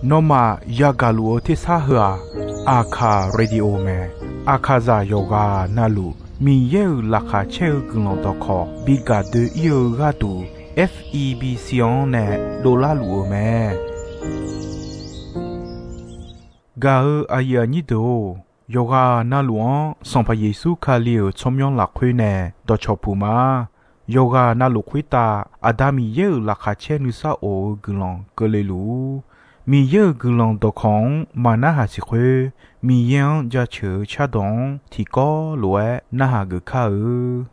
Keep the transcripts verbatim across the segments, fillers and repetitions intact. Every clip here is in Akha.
Nawmaf yagaq luf-eu tersar heu-aq, Aqkaq Radio mae. Aqkaqzaq yawqghaq navluf Miqyaer-euq laqkhaq caer-eu guiqlanq dawqkawq bi gaq doe-ir-eu gharduq, F E B C-anr nae dovlar luf-eu mae. Gaq-eu aqyuif aqnyir deuq-or, yawqghaq navluf-anr Sanqpaq Yeqsur Kali-euq tsawrmyanr lafkhoer nae dawqcawq puq ma. Yawqghaq navluf khoertav Aqda Miqyaer-euq laqkhaq caer nuisar of-eu guiqlanq keuvle luf-ur. Miqyaer-euq guiqlanq dawqkawq-anr maqnarhaq siq khoer, Miqyaer-anr jaceuq-eu cardawq-anr tiqkawv lof-aer narhaq geuf kar-eu.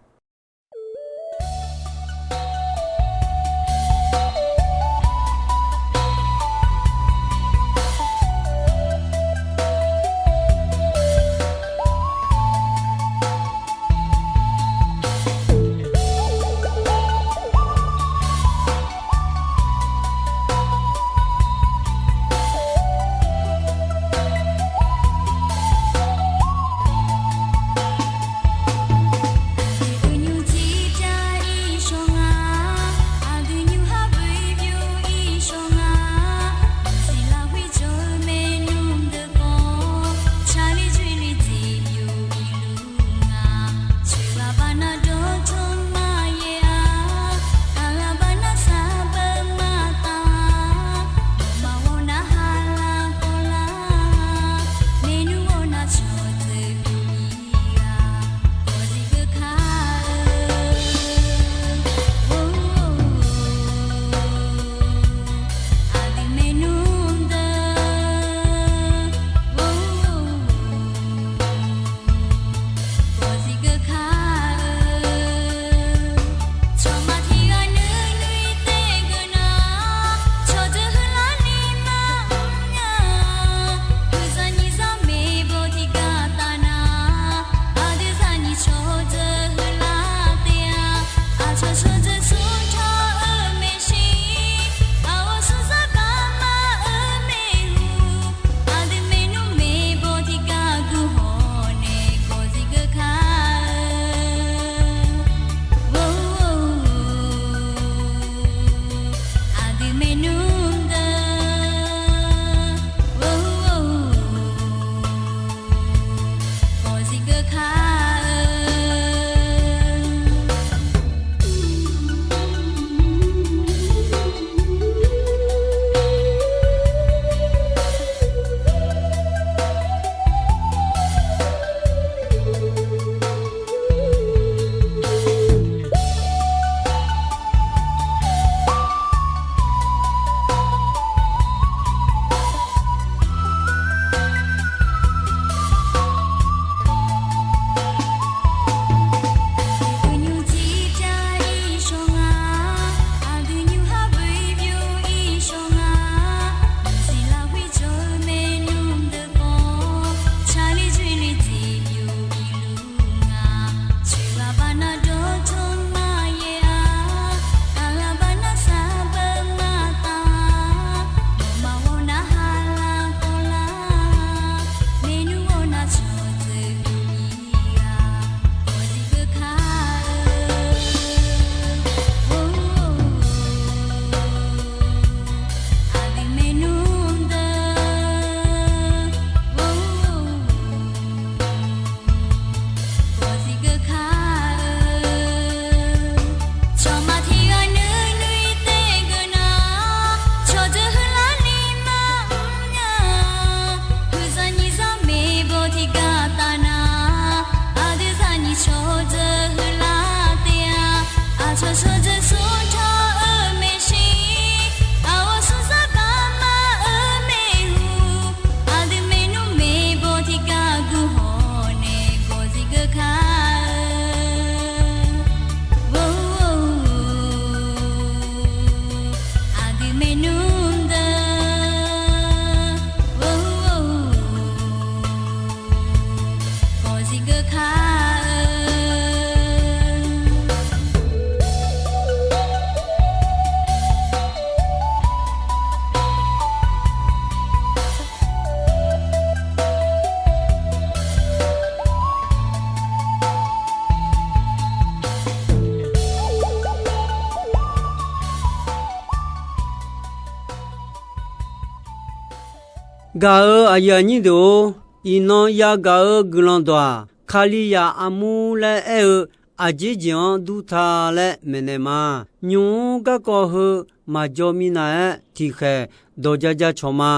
Gaq-euq aqyuif aqnyir deuq-or, iqnan yagaq-eu guiqlanq dawq-aq, Kalizaq armur laer aer-eu aqjeq jeq-anr dur ta laer maeqnaeq ma. Nymq-mr garkawv heu maqjaw minav-aer tiqkhaeq dawq ja ja cawq ma.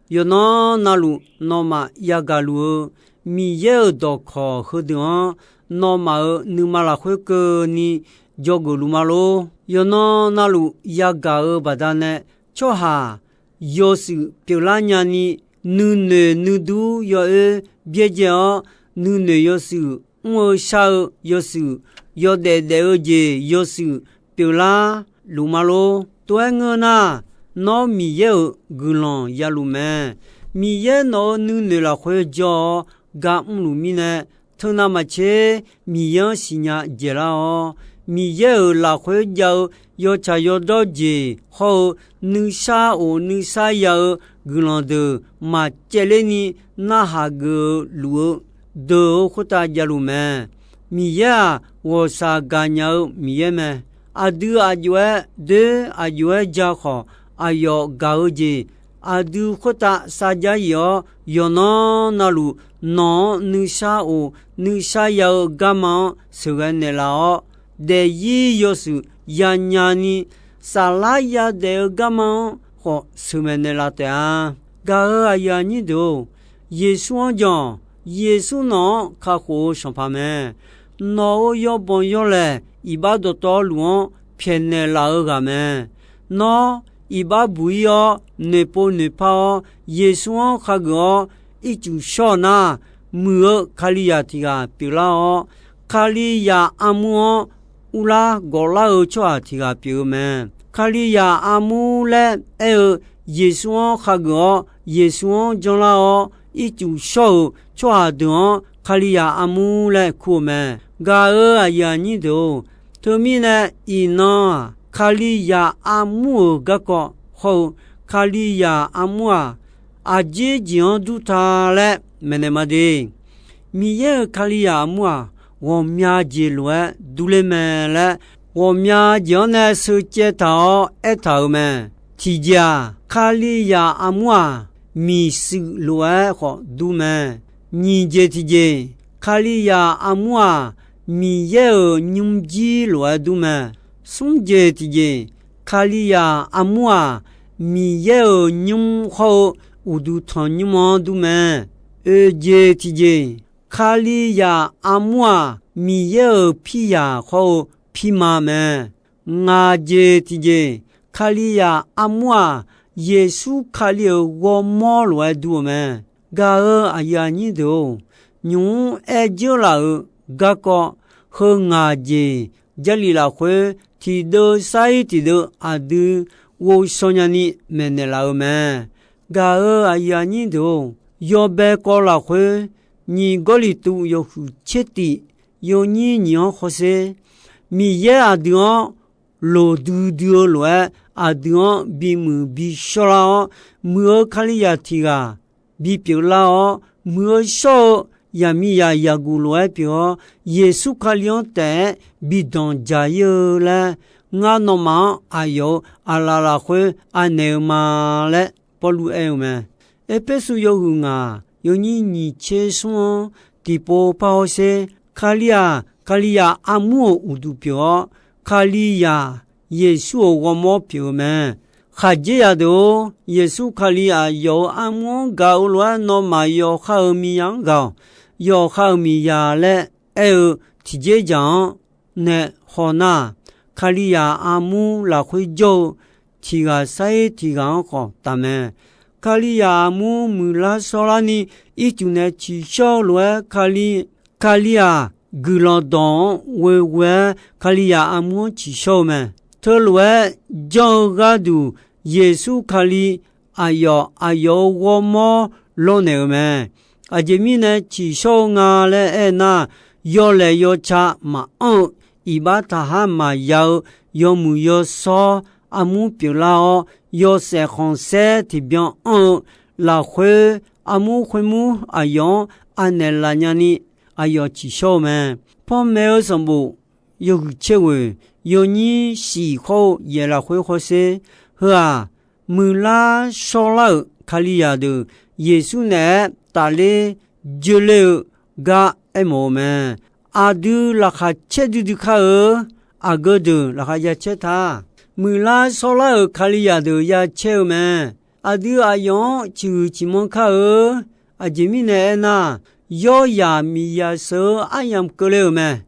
Yawqnan navluf nawmaf yagaq luf-eu Miqyaer-euq dawqkawq heudeuq-anr nawmaf-euq nuima lafkhoer keuvni dzawgeuf luf ma lor. Yawqnan navluf yagaq-eu baqdanae, tsawrhaq yawshuif pyeuflar nyani, nuinoeq nuidur yawoer byaerdzae-awr, nuinoeq yawshuif mr-eu shar-eu yawshuif, yawdaef daef-eu jeq yawshuif pyeuflar luf ma lor. Tov-aer ngeur nar, nawr Miqyaer-euq guiqlanq ya luf mae. Miqyaer nawq-euq nuinoeq lafkhoer jawr-awr gar mrluf mirnae, teunav maqtser Miqyaer-anr siqnya dzaeqlar-awr, Miqyaer-euq lafkhoer jav-eu yawtsaq yawdawr jeq hawr-eu nuisar of nuisar ya-eu guiqlanq deuq maqcaevler ni narhaq geuf-eu luf-eu deuq-eu khoertav javluf mae. Miqyaer-aq, ghawqshaq gaqnya-eu Miqyaer mae. Aqdui aqjox-aer doer, aqjox-aer ja khawf, aqyawf gaq-eu jeq aqdui khoertav sarjax yif-awr, yawqnan navluf nawq-anr nuisar of nuisar ya-eu garma-anr sheuqghae naeqlaf-awr, daefzir yawshuif yanya ni, saflar yadaef-eu garma-anr khawf sheuqmaeq naeqlaf taef-a. Gaq-euq aqyuif aqnyir deuq-or, Yeqsur-anr jan-awq. Yeqsur nawq-anr kakhof-eu Sanqpaq mae. Nawq-euq yawbanq yawlaeq iqbax dawqtawvluf-anr pyaeqnaeq laf-eu ghaq mae. Nawr iqbax buq-ir-awr, noeqpov noeqpar-awr, Yeqsur-anr khageuf-awr, ircuf shawr-eu nar, muiq-eu Kalizaq tiq ghaq pyeuflar-awr, Kalizaq armur-anr urlar gawflar-eu tsawrhaq tiq ghaq pyeuf-eu mae. Kalizaq armur laer aer-eu Yeqsur-anr khageuf-awr, Yeqsur-anr janlar-awr, ircuf shawr-euq tsawrhaq deuq-anr Kalizaq armur laer kur-eu mae. Gaq-euq aqyuif aqnyir deuq-or, teumirnae iqnan-aq, Kalizaq armur-euq garkawv hawr-eu Kalizaq armur-aq, aqjeq jeq-anr dur ta laer maeqnaeq ma de. Miqyaer-euq Kalizaq armur-aq, ghawqmya jeq lof-aer durler mae laer, ghawqmya jeq-anr nae sheucaev taq-awr aertaq-euq mae. Tiqjeq-aq, Kalizaq armur-aq, miqshuif lof-aer khawf dur mae. Nyiq jeq tiqjeq, Kalizaq armur-aq, Miqyaer-euq nymrjir lof-aer dur mae. Smr jeq tiqjeq, Kalizaq armur-aq, Miqyaer-euq nymr hawr-eu uqduq tanqnymr-anr dur mae. Oeq jeq tiqjeq, Kalizaq armur-aq, Miqyaer-euq pirzaq hawr-eu pirma mae. Ngaq jeq tiqjeq, Kalizaq armur-aq, Yeqsur Kali-euq ghawrmawr lof-aer dur-eu mae. Gaq-euq aqyuif aqnyir deuq-or, nymq-mr aer dzeur laf-euq garkawv heu ngaq jeq Jarlif lafkhoer tiqdeuv sar-ir tiqdeuv aqdui ghovshaw nyani maeqnaeq laf-eu mae. Gaq-euq aqyuif aqnyir deuq-or, yawbae kawv lafkhoer nyiq Gawrliqtu yawhuiq tser tif yawnyir nyiq-anr hawsher, Miqyaer aqdui-anr loqdui dui-eu lof-aer aqdui-anr bimuiq bishawrlar-awr, muiq-eu Kalizaq tiq ghaq bipyeuf lar-awr, muiq-eu shawr-eu yaqmiqzaq yaqguq lof-aer pyeuf-awr, Yeqsur Kali-anr taef-aer bidanq dzaq-ir-eu laer, ngar nawmaf-anr aqyawf-euq aqlaf lafkhoer anaeq-eu ma laer Pawrluv aer-eu mae. Erpersu yawhuiq ngaq yawnyir nyiq tser smr-anr tiqpov par hawsher, Kali-aq, Kalizaq armur-euq uqduq pyeuf-awr, Kalizaq Yeqsur-euq ghawrmawr pyeuf-eu mae. Khaqdzerzaq deuq-or, Yeqsur Kali aqyawf-euq armur-anr gaq-eu lof-aer nawmaf yawqha-euq miqzaq-anr gaq-awq. Yawqha-euq miqzaq laer aer-eu tiqjerzaq-anr nae haw nar, Kalizaq armur lafkhoer jawr-eu tiq ghaq sar-ir tiq ghaq-anr khawf taf mae. Kalizaq armur muiqlar shawrlarni ircuf nae tsiqshawr-eu lof-aer Kali, Kali-aq, guiqlanq dawq-anr ghoeghoe-aer Kalizaq armur-anr tsiqshawr-eu mae. Teulof-aer janr-eu gharduq Yeqsur Kali aqyawf, aqyawf-euq ghawrmawr lawrnaeq-euq mae. Aqjeq mirnae tsiqshawr-eu nga laer aernar, yawlaeq yawca maqanr-eu, iqbax taqhar maqya-eu, yawmuiq yawshawr armur pyeuflar-awr, yawshaef khanqsaer tiqbyan anr-eu lafkhoer, armur khoermur aqyawf-anr anaeq laf nyani aqyawf tsiqshawr-eu mae. Panmaeq-eu sanqbof yawhuiq tser ghoeq yawnyir shif hawr-eu yaeq lafkhoer hawsher, heu-aq, muiqlar shawrlar-euq Kalizaq deuq Yeqsur naeq-aer tafler joerler-eu gar aermawf-eu mae. Aqdui laqkhaq caer duidui kar-eu, aqgeu deuq laqkhaq ya caer ta. Muiqlar shawrlar-euq Kalizaq deuq ya caer-eu mae. Aqdui aqyawf-anr ciqhuiq ciqmanr kar-eu. Aqjeq mirnae aernar, yawryaq miqyaq sheuq-eu aryamq keuvle-euq mae.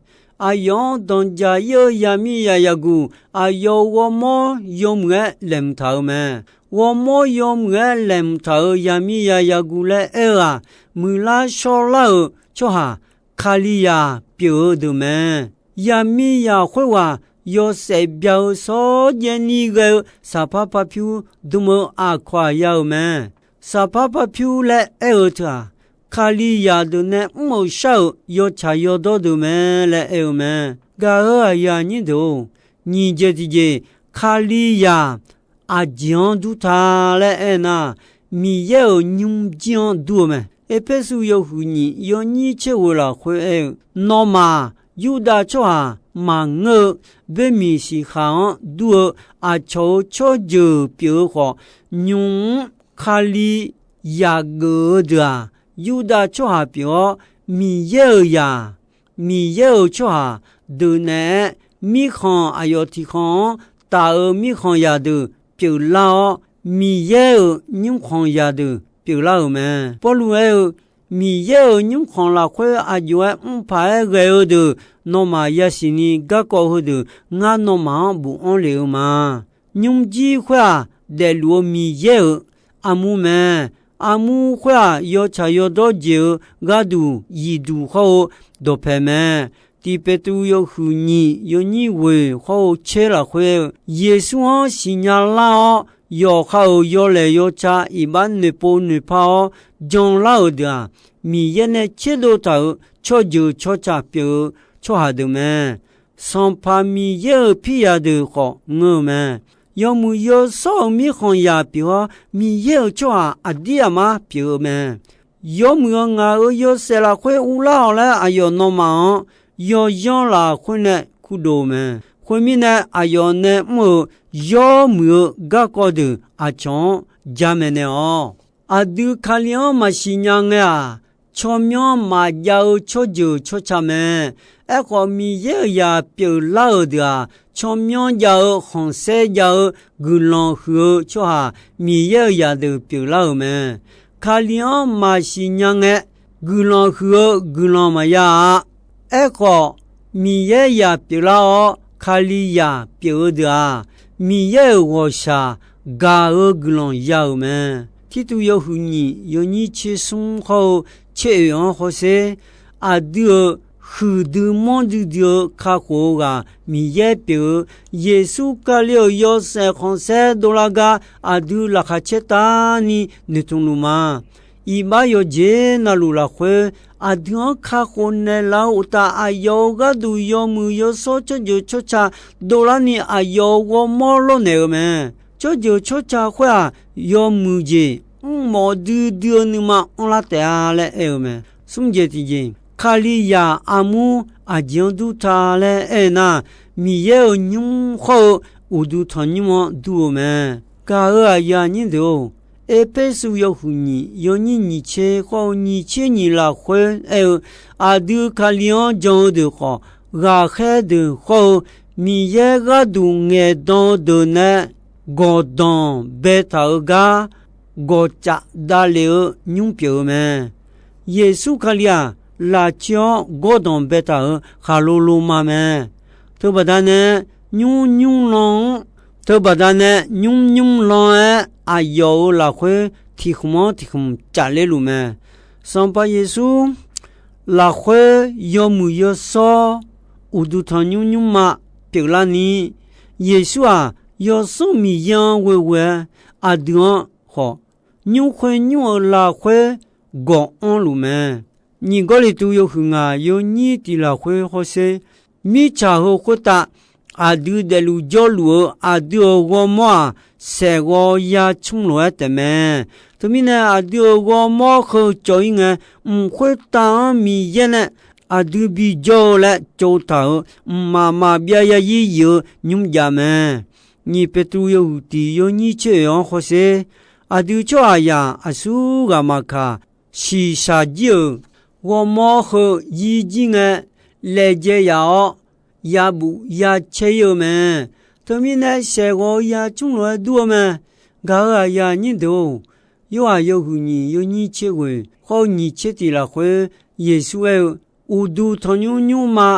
Aqyawf-anr danqjaq ir-eu yaqmir yaq yaqguq, aqyawf-euq ghawrmawr yawmuiq-aer laeqhmq taq-euq mae. Ghawrmawr yawmuiq-aer laeqhmq taq-euq yaqmir yaq yaqguq laer aer-eu-aq, muiqlar shawrlar-euq tsawrhaq Kalizaq pyeuf-eu deuq mae. Yaqmir yaq khoerghaq yawshaef bya-eu shawrjaev ni ghae-eu saqpar parpyur dm-eu aqkawq-aq ya-euq mae. Saqpar parpyur laer aer-eu teu-aq, Kalizaq deuq nae mr-euq shar-euq yawtsaq yawdawr deuq mae laer aer-eu mae. Gaq-euq aqyuif aqnyir deuq-or, nyiq jeq tiqjeq, Kalizaq aqjeq-anr dur ta laer aernar, Miqyaer-euq nymrjir-anr dur-eu mae. Erpersu yawhuiq nyiq yawnyir tser ghoeq lafkhoer aer-eu, nawmaf Yurdav tsawrhaq maqngeur-eu boermiq siqkhaq-anr dur-eu aqcawq-euq tsawrjeuq pyeuf-eu khawf, nymq-mr Kali yaqgeuf-eu deuq-aq, Yurdav tsawrhaq pyeuf-awr, Miqyaer-euq zaq, Miqyaer-euq tsawrhaq deuq naeq-aer, mirkhanq aqyawf tiqkhanq-anr taf-euq mirkhanq zaqdeuq pyeuflar-awr, Miqyaer-euq nymrkhanq zaqdeuq pyeuflar-euq mae. Pawrluv aer-eu, Miqyaer-euq nymrkhanq lafkhoer aqjox-aer mrpaq-aer ghae-eu deuq nawmaf yasiq ni garkawv heudeuq, ngar nawmaf-anr bofanr lef-eu ma. Nymrjir khoer-aq, daefluf-eu Miqyaer-euq armur mae. Armur khoer-aq, yawtsaq yawdawr jeq-eu gharduq zifduq hawr-eu dawqpaeq mae. Tiq Peqtruv yawhuiq nyiq yawnyir ghoeq hawr-eu tser lafkhoer, Yeqsur-anr siqnya lar-awr, yawqha-euq yawlaeq yawca iqbax noeqpov noeqpar-awr janlar-euq deuq-aq, Miqyaer nae tserdov taq-euq tsawrjeuq tsawrca pyeuf-eu tsawrhaq deuq mae. Sanqpaq Miqyaer-euq pirya deuq khawf ngeur-eu mae. Yawmuiq yawshawr-euq mirkhanqzaq pyeuf-awr, Miqyaer-euq tsawrhaq aqdir aqmar pyeuf-eu mae. Yawmuiq-eu ngaq-euq yawshaef lafkhoer uvlar-awq laer aqyawf nawmaf-anr yawzanr lafkhoer nae kurdov-eu mae. Khoermirnae, aqyawf nae mr-euq yawmuiq-eu garkawv deuq aqcawq-anr jamaeq naeq-awq. Aqdui Kali-anr maqsiq nya ngae-aq, tsawrmyanr maqjav-eu tsawrjeuq tsawrca mae. Aerkhawf, Miqyaer-euq zaq pyeuflar-euq deuq-aq, tsawrmyanr jav-eu khanqsaer jav-eu guiqlanq huiq-eu tsawrhaq Miqyaer-euq zaqdeuq pyeuflar-euq mae. Kali-anr maqsiq nya ngae, guiqlanq huiq-eu guiqlanq maqya-a. Aerkhawf, Miqyaer zaq pyeuflar-awr, Kalizaq pyeuf-eu deuq-aq, Miqyaer-euq ghawqshaq gaq-eu guiqlanq ya-euq mae. Tirtuv yawhuiq nyiq yawnyir tser smr hawr-eu tser oeq-anr hawsher. Aqdui-euq huiqdui manrdui dui-eu kakhof-eu ghaq Miqyaer pyeuf-eu, Yeqsur Kali-euq yawshaef khanqsaer dovlar gar aqdui laqkhaq caertavni noeqtmq luf ma. Iqbax yawqjeq navluf lafkhoer, aqdui-anr kakhof naeqlaf-eu uqtaf, aqyawf-euq gharduq yawmuiq yawshawr tsawrjeuq tsawrca dovlarni aqyawf-euq ghawrmawr lawrnaeq-eu mae. Tsawrjeuq tsawrca khoer-aq, yawmuiq jeq mrmawf duidui-eu nuima anrlar taef-a laer aer-eu mae. Smr jeq tiqjeq, Kalizaq armur aqjeq-anr dur ta laer aer nar, Miqyaer-euq nymr khawr-eu uqduq tanqnymr-anr dur-eu mae. Gaq-euq aqyuif aqnyir deuq-or, Erpersu yawhuiq nyiq yawnyir nyiq tser khawr-eu nyiq tser nyiq lafkhoer aer-eu, aqdui Kali-anr jan-eu deuq khawf, ghaqkhaer deuq khawr-eu Miqyaer gharduq ngaeqdan-eu deuq nae gawqdanq baetaq-eu gar gawqcaf davlef-eu nymr pyeuf-eu mae. Yeqsur Kali-aq, lafcoer-awr gawrdanq baetaq-euq khaqlo loma mae. Teubaqda nae nymr nymr lan-anr, teubaqda nae nymr nymr lan-aer aqyawf-euq lafkhoer tiq khmq-anr tiq khmq cafler luf mae. Sanqpaq Yeqsur lafkhoer yawmuiq yawshawr uqduq tanqnymr nymrma pyeuflarni, Yeqsur-aq, Yawsanr Miqyaer-anr ghoeghoe-aer aqdui-anr khawf, nymr khoer nymr-euq lafkhoer gawq anrluf mae. Nyiq Gawrliqtu yawhuiq ngaq yawnyir tiq lafkhoer hawsher. Mirtsaq heu khoertav aqdui daefluf jawrluf-eu aqdui-euq ghawrmawr-aq, saeqghawv ya cmr lof-aer taefmae. Teumirnae, aqdui-euq ghawrmawr heu cawv-ir ngae, mq khoertav-anr Miqyaer nae aqdui bijawr-eu laer tsovtaq-euq mqmaq maqbyav yarzir yif-eu nymr jav mae. Nyiq Peqtruv yawhuiq tiq yawnyir tser oeq-anr hawsher. Aqdui tsawrhaqzaq aqsur ghaq maqkaq, shiqshaq jir-euq ghawrmawr heu yir jir ngae, laejae yaf-awr, yabuf yacaer ir-eu mae. Teumirnae, saeqghawv-eu yacmr lof-aer dur-eu mae. Gaq-euq aqyuif aqnyir deuq-or, Yorhaq yawhuiq nyiq yawnyir tser ghoeq khawr-eu nyiq tser tiq lafkhoer, Yeqsur aer-eu, Uqduq tanqnymr nymrma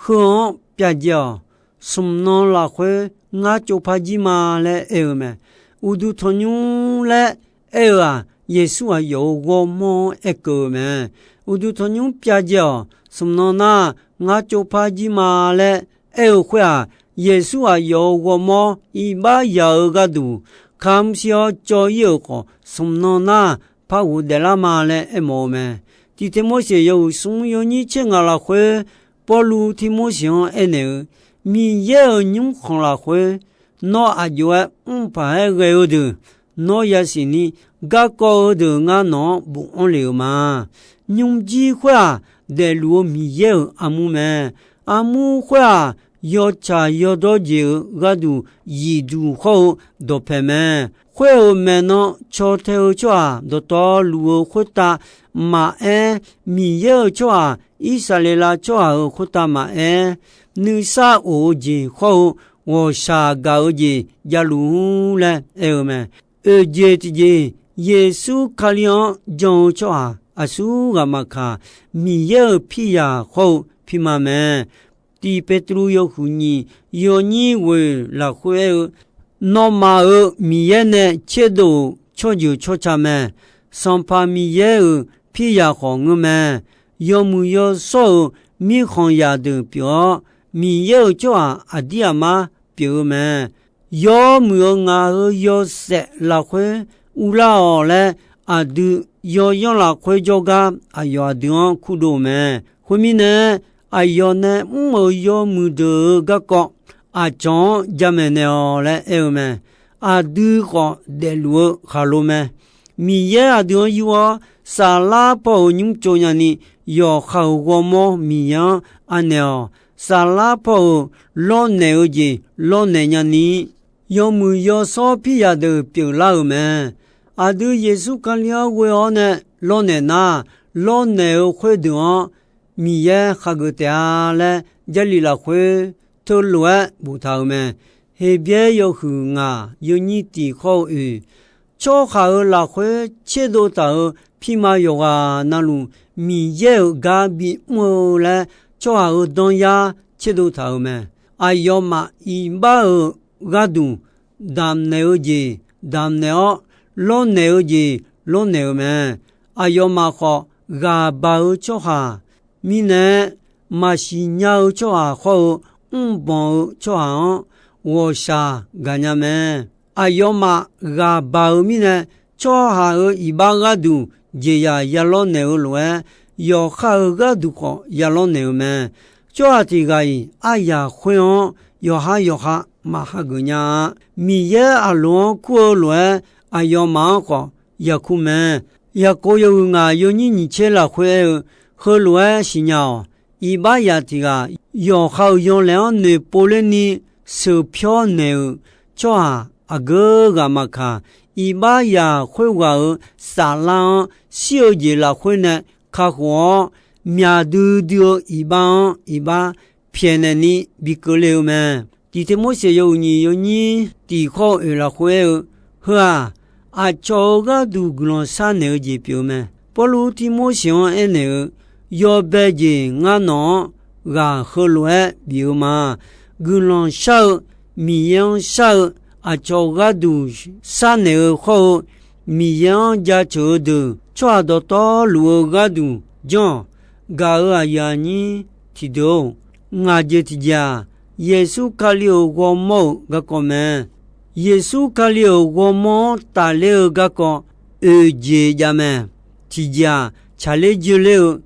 heu-anr pyavdzae-awq. Smq nan lafkhoer ngar tsovpar jir ma laer aer-eu mae. Uqduq tanqnymr laer aer-eu-aq, Yeqsur aqyawf-euq ghawrmawr-anr aerkeuv-eu mae. Uqduq tanqnymr pyavdzae-awq. Smq nan nar, ngar tsovpar jir ma laer aer-eu khoer-aq, Yeqsur aqyawf-euq ghawrmawr iqbax yaq-eu gharduq kamq siq-awr cawv ir-euq khawf, smq nan nar par ghofdaef lar ma laer aermawf-eu mae. Tiq Tirmorseq yawhuiq smr yawnyir tser ngaq lafkhoer, Pawrluv Tirmorseq-anr aernaeq-eu, Miqyaer-euq nymrkhanq lafkhoer nawr aq jov-aer mr paq-aer ghae-eu deuq, nawr yasiq ni garkawv-eu deuq ngar nawq-anr bofanr lef-euq ma. Nymrjir khoer-aq, daefluf-eu Miqyaer-euq armur mae. Armur khoer-aq, yawtsaq yawdawr jeq-euq gharduq zifduq hawr-eu dawqpaeq mae. Khoer-euq maeqnan caw tae-eu tsawrhaq dawqtawvluf-eu khoertav maqaer, Miqyaer-euq tsawrhaq Irsaqleqlav tsawrhaq-euq khoertav maqaer, nuisar of-eu jeq hawr-eu ghawqshaq gaq-eu jeq javluf-ur laer aer-eu mae. Oeqjeq tiqjeq, Yeqsur Kali-anr jan-eu tsawrhaq aqsur ghaq maqkaq, Miqyaer-euq piryaq hawr-eu pirma mae. Tiq Petruv yawhuiq nyiq yawnyir ghoeq lafkhoer aer-eu, Nawmaf-euq Miqyaer nae tserdov-euq tsawrjeuq tsawrca mae. Sanqpaq Miqyaer-euq piryaq khawf ngeur mae. Yawmuiq yawshawr-euq mirkhanqzaq deuq pyeuf-awr, Miqyaer-euq tsawrhaq aqdir aqmar pyeuf-eu mae. Yawmuiq-euq ngaq-euq yawshaef lafkhoer uvlar-awq laer, aqdui yawyanr lafkhoer jawrgar aqyawf aqdui-anr kurdov-eu mae. Khoermirnae, aqyawf nae mr-euq yawmuiq deuq-euq garkawv aqcawq-anr jamaeq naeq-awq laer aer-eu mae. Aqdui khawf daefluf-eu khaqlo mae. Miqyaer aqdui-anr yur-awr, saflar paw-euq nymr tsov nyani, yawqha-euq ghawrmawr Miqyaer-anr anaeq-awq. Saflar paw-euq lawrnaeq-eu jeq lawrnaeq nyani, yawmuiq yawshawr piryaq deuq pyeuflar-euq mae. Aqdui Yeqsur Kali-anr ghoe-awr nae lawrnaeq nar, lawrnaeq-eu khoerdeuq-anr Miqyaer khageuf taef-a laer, Jarlif lafkhoer teulof-aer boftaq-euq mae. Heqbyaer yawhuiq ngaq yawnyir tiq hawr-eu oeq, tsawrhaq-euq lafkhoer tserdov taq-euq pirma yawqghaq navluf, Miqyaer-euq gar bimr-eu laer tsawrhaq-euq danryar tserdov taq-euq mae. Aqyawfmaf iqbax-euq gharduq damqnaeq-eu jeq damqnaeq-awr, lawrnaeq-eu jeq lawrnaeq-euq mae. Aqyawfmaf khawf, ghaqbaq-eu tsawrhaq mirnae-aer, maqsiq nya-eu tsawrhaq hawr-eu mrbanq-eu tsawrhaq-anr ghawqshaq gaqnya mae. Aqyawfmaf ghaqbaq-eu mirnae, tsawrhaq-euq iqbax gharduq jeqzaq ya lawrnaeq-eu lof-aer, yawqha-euq gharduq khawf ya lawrnaeq-eu mae. Tsawrhaq tiq ghaq-iq aryaq khoer-anr yawqha yawqha maqhageuf nya-a. Miqyaer aqloq-anr kur-eu lof-aer, aqyawfmaf-anr khawf yakur mae. Yaqkov yawhuiq ngaq yawnyir nyiq tser lafkhoer aer-eu, heulof-aer siqnya-awq. Iqbaxzaq tiq ghaq yawqha-euq yanlaeq-anr noeqpov lerni sheuqpyawr naeq-euq tsawrhaq aqgeu ghaq maqkaq, iqbaxzaq khoerghaq-euq saflar-anr shir-eu jeq lafkhoer nae kakhof-awr, myaq duidui-eu iqbax-anr iqbax pyaeqnaeq ni bi keuvle-eu mae. Tiq Tirmorseq yawhuiq nyiq yawnyir tiq hawr-eu oeq lafkhoer aer-eu, heu-aq, aqcawq-euq gharduq guiqlanq sharnaeq-eu jeq pyeuf-eu mae. Pawrluv Tirmorseq-anr aernaeq-eu, yawbae jeq ngar nawq-anr ghaq heulof-aer bif-eu ma. Guiqlanq shar-eu, Miqyaer-anr shar-eu, aqcawq gharduq sharnaeq-eu hawr-eu, Miqyaer-anr jaceuq-eu deuq tsawrhaq dawqtawvluf-eu gharduq janr-awq. Gaq-euq aqyuif aqnyir tiqdeuq-or, ngaq jeq tiqjeq-aq, Yeqsur Kali-euq ghawrmawr-euq garkawv mae. Yeqsur Kali-euq ghawrmawr-anr tafler-eu garkawv oeq jeq jav mae. Tiqjeq-aq, tsaqler joeler-eu,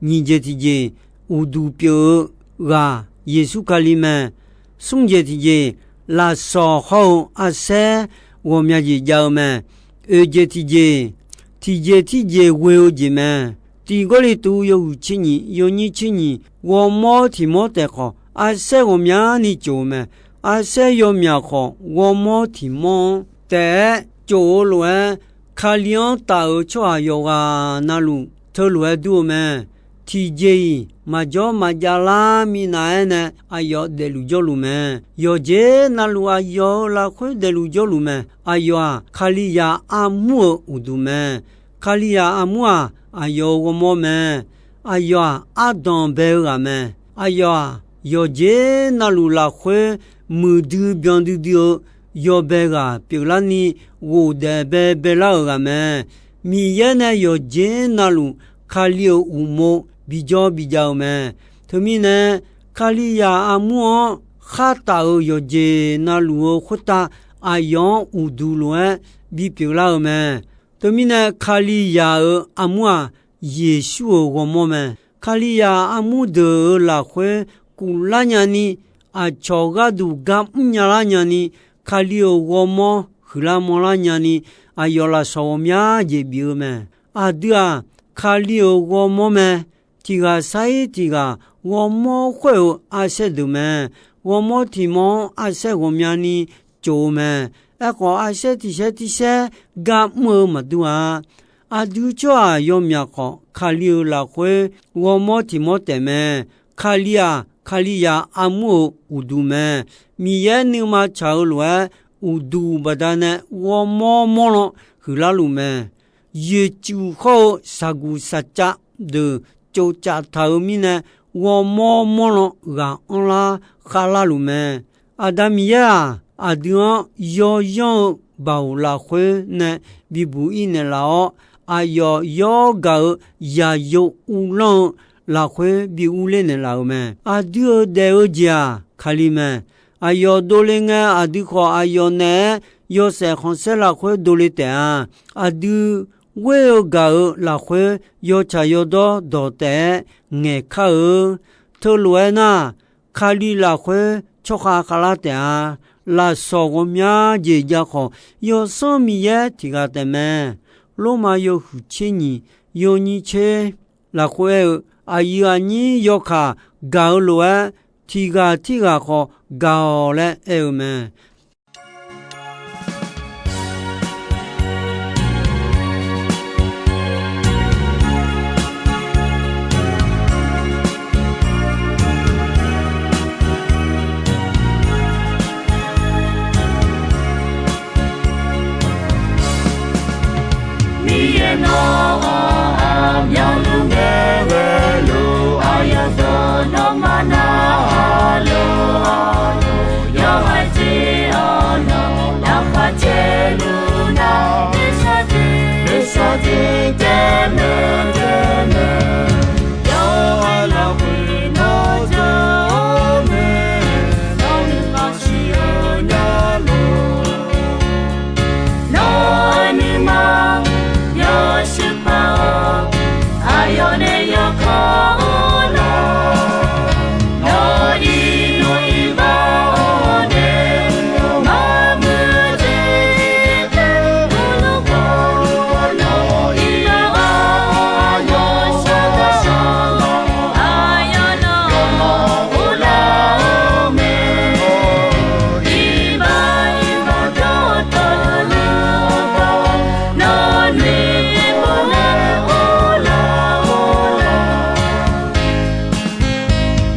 nyiq jeq tiqjeq, uqduq pyeuf-eu ghaq Yeqsur Kali mae. Smr jeq tiqjeq, lafsawq hawr-eu arsaer ghawqmya jeq jav-eu mae. Oeq jeq tiqjeq, tiqjeq tirjeq ghoe-eu jeq mae. Tiq Gawrliqtu yawhuiq tser nyiq yawnyir tser nyiq, ghawrmawr tiq mawr taef khawf, arsaer ghawqmyani tsof-eu mae. Arsaer yawmyaq khawf, ghawrmawr tiq mawr-anr taef-aer tsof-eu lof-aer, Kali-anr taf-euq tsawrhaq yawqghaq navluf teulof-aer dur-eu mae. Tiqjeq-iq maqjawr maqjav lar minav-aer nae aqyawf daefluf jawrluf mae. Yawqjeq navluf aqyawf-euq lafkhoer daefluf jawrluf mae. Aqyawf-aq, Kalizaq armur-euq uqduq mae. Kalizaq armur-aq, aqyawf-euq ghawrmawr mae. Aqyawf-aq, ardanq bae-eu ghaq mae. Aqyawf-aq, yawqjeq navluf lafkhoer muiqdui byan duidui-eu yawbae ghaq pyeuflarni ghofdaef bae baelar-euq ghaq mae. Miqyaer nae yawqjeq navluf Kali-euq uqmov bijawr bijav-eu mae. Teumirnae, Kalizaq armur-anr khartaf-euq yawqjeq navluf-eu khoertav aqyawf-anr uqduq lof-aer bipyeuf lar-eu mae. Teumirnae, Kalizaq-euq armur-aq, Yeqsur-euq ghawrmawr mae. Kalizaq armur deuq-euq lafkhoer kuvlar nyani, aqcawq gharduq gar mrnya lar nyani, Kali-euq ghawrmawr huiqlar mawrlar nyani, aqyawf lafsawq ghawqmya jeq bif-eu mae. Aqdui-aq, Kali-euq ghawrmawr mae. Tiq ghaq sar-ir tiq ghaq ghawrmawr khoer-euq arsaer deuq mae. Ghawrmawr tiqmawr-anr arsaer ghawqmyani tsof-eu mae. Aerkhawf, arsaer tiq saer tir saer gar mr-eu maqdur-a. Aqdui tsawrhaq yawmyaq khawf, Kali-euq lafkhoer ghawrmawr tiq mawr taef mae. Kali-aq, Kalizaq armur-euq uqduq mae. Miqyaer nuima tsaq-eu lof-aer, uqduq baqdanae ghawrmawr mawr lan huiqlar luf mae. Yoeqtsuif hawr-eu shaqguq shaqcav deuq tsovcaf taq-euq mirnae, ghawrmawr mawr lan ghaq anrlar khavlar luf mae. Aqda Miqyaer-aq, aqdui-anr yawyanr-eu baoq lafkhoer nae bibuq-ir naeqlaf-awr, aqyawf yawr gaq-euq yaqyo uvlanr-eu lafkhoer bi urler naeqlaf-euq mae. Aqdui-euq daef-eu jeq-aq, Kali mae. Aqyawf dovle ngae, aqdui khawf aqyawf naeq-aer yawshaef khanqsaer lafkhoer dovle taef-a. Aqdui ghoer-eu gaq-euq lafkhoer yawtsaq yawdawr dawq taef-aer ngaeqkar-eu. Teulof-aer nar, Kali lafkhoer tsawrkhav khavlar taef-a. Lafsawq ghawqmya jeq jav khawf, Yawsanr Miqyaer tiq ghaq taef mae. Lormav yawhuiq tser nyiq, yawnyir tser lafkhoer aer-eu, aqyuif aqnyir yawkaq gaq-eu lof-aer, tiq ghaq tirghaq khawf gaq-awq laer aer-eu mae. Miqyaer nawr-aq, aqmyanluf ngae ghaeluf, aqyawf dawq nawmaf narhaq lof-a, yawqha jeq-awr nawq lafkhoer caeluf nar, nuisar jeq, nuisar jeq taef mae, taef mae. Yawqha lafkhoer nawr jawr-eu mae, nawr nuikhanr shir-eu nya lor. Nawr-eu nuima yawshuif paq-awr, aqyawf nae yawkawr-eu lar. Nawr iqnan iqbax-awr nae, maqmuiq-eu jeq, nawr iqnan-awr aqyawf shar gar shar lar, aqyawf nawq uvlar-eu mae. Iqbax iqbax dawqtawvluf-anr baw, nawr noeqpov-aer uvlar-eu lar.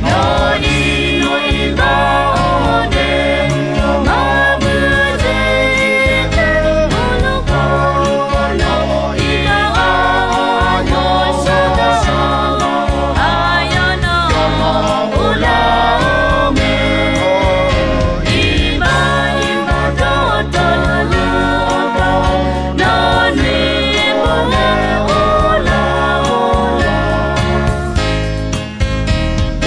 Nawr iqnan iqbax-awr nae, maqmuiq-eu jeq, nawr iqnan aqyawf shar gar shar lar, aqyawf nawq uvlar-eu mae. Iqbax iqbax dawqtawvluf-anr baw, nawr noeqpov-aer uvlar-eu lar.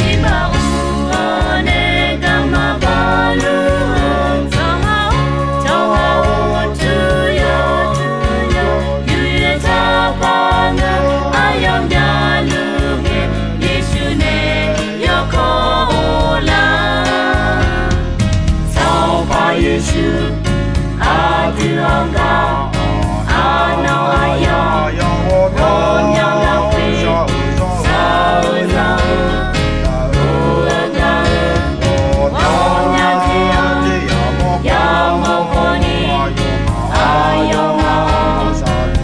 Iqbax uq-awr nae garma baqluf-eu, tsawrhaq-or, tsawrhaq-or, tuv yawq tuv yawq, yuryaer taqpar ngae, aqyawf myanluf ngae, Yeqsur nae yawkawr-eu lar. Sanqpaq Yeqsur, aqdui-anr gar, arnan aqyawf ghawqmyanr lafkhoer shaq-eu zaq-eu, ur-eu gaq-eu ghawqmya jeq-anr yamawr khawf ni, aqyawfmaf-anr,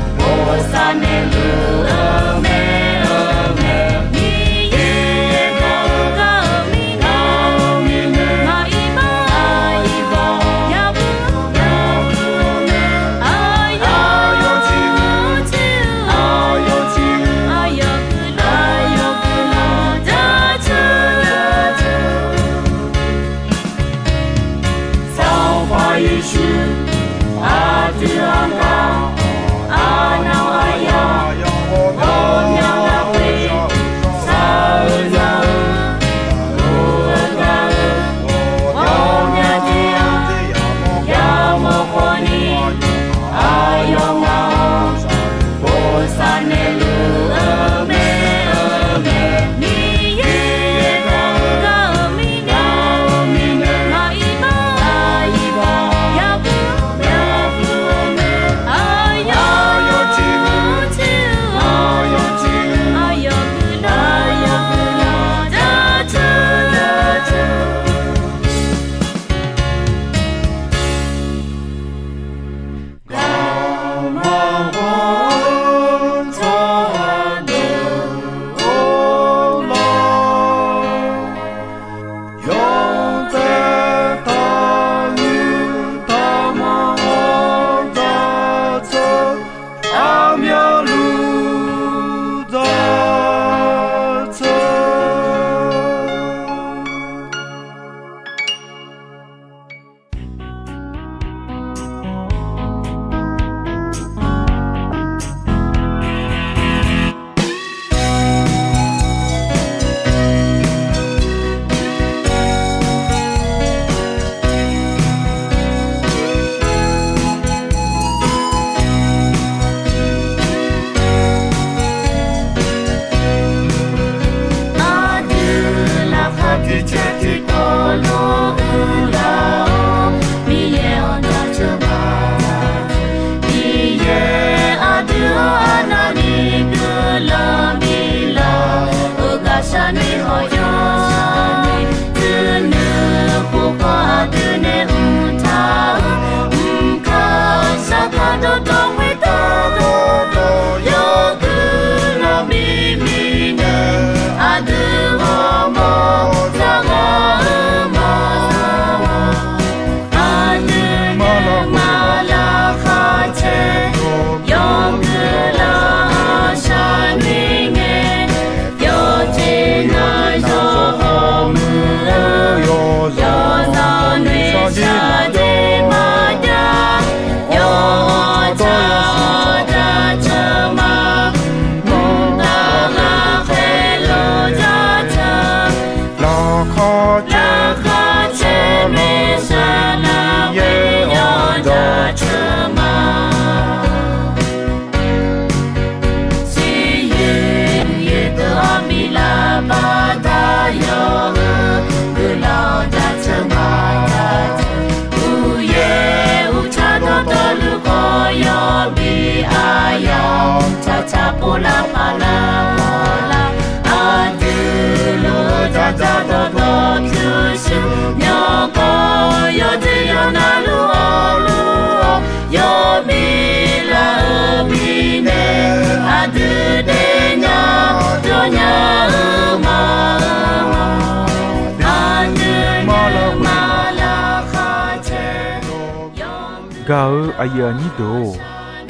Gaq-eu aqyuif aqnyir deuq-or,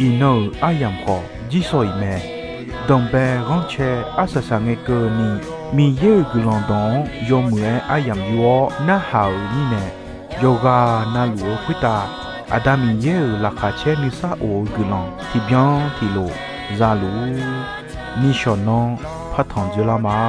iqnan-euq aryamq khawf jirsawq iq mae. Danqbae ghanrcae arsaq saqngae keuvni, Miqyaer-euq guiqlanq dawq-anr yawmuiq-aer aryamq yur-awr narhaq-euq mirnae, yawqghaq navluf-eu khoertav Aqda Miqyaer-euq laqkhaq caer nuisar of-eu guiqlanq tiqbyan tiqlof za luf-ur. Nishawq nanr partanq dzoerlar ma.